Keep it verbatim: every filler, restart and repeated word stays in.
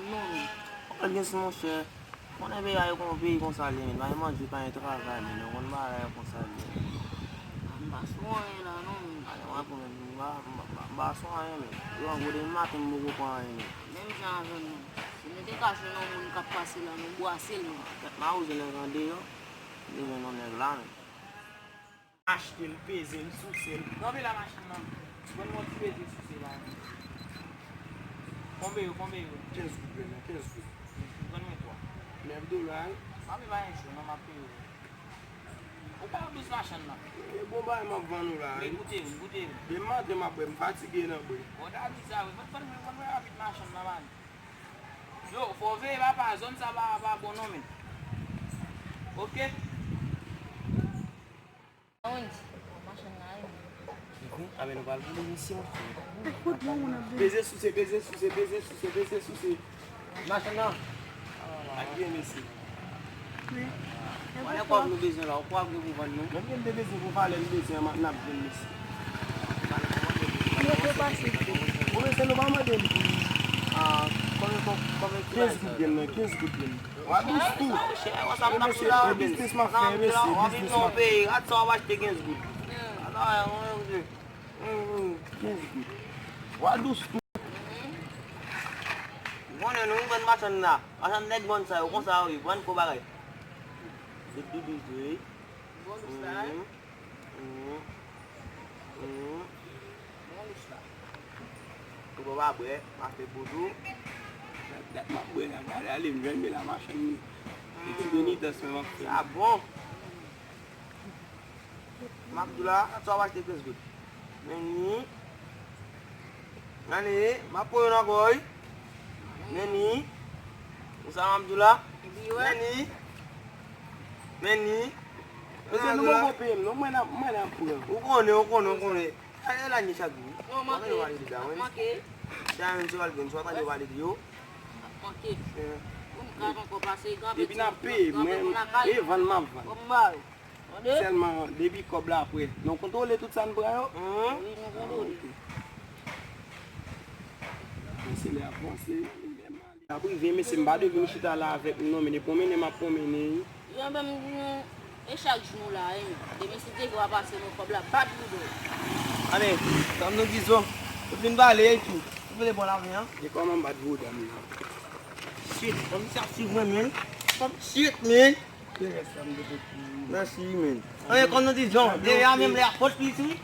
Non, non. Ou konn gen si monchè. Konnen peyi a yo kon peyi konsa li ye, men. Pa gen manje, pa gen travay, men. Ou konn bagay yo konsa li ye. M pa sou anyen la, non, men. Ale, mwen, pou mwen, m pa, m pa, m pa sou anyen, men. Yo, an gwo, depi maten, m poko pran anyen, men. Menm jan avè nou. Si nou te ka jwenn yon moun k ap pase la, nou bwase l, men. Tèt mawouze nèg andeyò. Li jwenn yon nèg la, men. Achte l, peze l, souse l. Kanpe la machin nan. Ban m yon ti peze souse la. Konbe yo, konbe yo? Kenz goud, men, kenz goud. Ban mwen twa. Nèf dola, wi. Kanpe pa gen cho, non, m ap peye w. Ou pa abit machann nan? E bon bagay m ap vann ou la, wi. Men goute youn, goute youn. Depi maten m ap bwè, m fatige nan bwè. Bon, ta di sa, wi. Ban, ban, ban, ban abit machann nan, man. Yo, fò w veye papa, zòn sa pa, pa bon non, men. Oke? Sa w di? Machann nan, wi. Wi, a, men nou pral boule misye, monchè. Peze souse, peze souse, peze souse, peze souse. Machann nan. Ak byen, mesye. Wi. Wale kòb nou bezwen la, ou kwè gen pou vann nou? Menm ke n te bezwen pou valè n bezwen an, n ap jwenn, mesye. Mwen te pase. Bon, mesye, nou pa mande m. Ah, konbyen, konbyen, konbyen? Kenz goud gen nan, kenz goud gen nan. Wa dous tou. Sa ou chè, wa sa m t ap sou la, e biznis m ap fè, mesye, biznis m ap fè. Gad sa w ap achte kenz goud. Kenz goud. Wa dous tou. Ou konnen nou, bann machann la. Machann nèg bann sa yo, konsa yo ye, bann gwo bagay. Doudou tou, wi. Bon dous la, wi. Mhm. Mhm. Bon dous la. Ou pa bwè, m ap fè pou tou. Dat m ap bwè la, gade ale, m jwenn la machann li. E ti penitans mwen m ap fè. Sa bon. M ap di w la, sa w achte kenz goud. Men ni. Men ni, m ap pran youn ankò, wi. Men ni. Ou sa m ap di w la? Men ni. Men ni. Mesye, nou poko peye m, non, mwen ap, mwen ap pran. Ou konnen, ou konnen, ou konnen. Sa yo la ni chak jou. Non, manke. Manke. Sa yo se pral gen, swa tande yo pale de yo. Manke. Pou m ka ankò pase, gran peti. Depi n ap peye, mwen, e vann m ap vann. Sèlman, depi kòb la prè, nou kontwole tout sa n pran yo? Wi, nou kontwole. Mesye, lè ap vanse. Ap rive, mesye, m pa dwe vin chita la avèk nou, non, men e pwonmennen m ap pwonmennen, wi. Yo, menm nou, e chak jou nou la, wi. Demen si Dye vle w a pase nou kòb la, bat boudon. Ale, kòm nou di zo, ou fin pale e tou. Ou vle bon lavi, an? E kòman m bat boudon m nan? Shit, kòm sa si mwen, men. Kòm shit, men. Te rès la m te pot pou ou. Mèsi, men. Anyen, kòm nou di, John, deja menm lè a fòt plis, wi.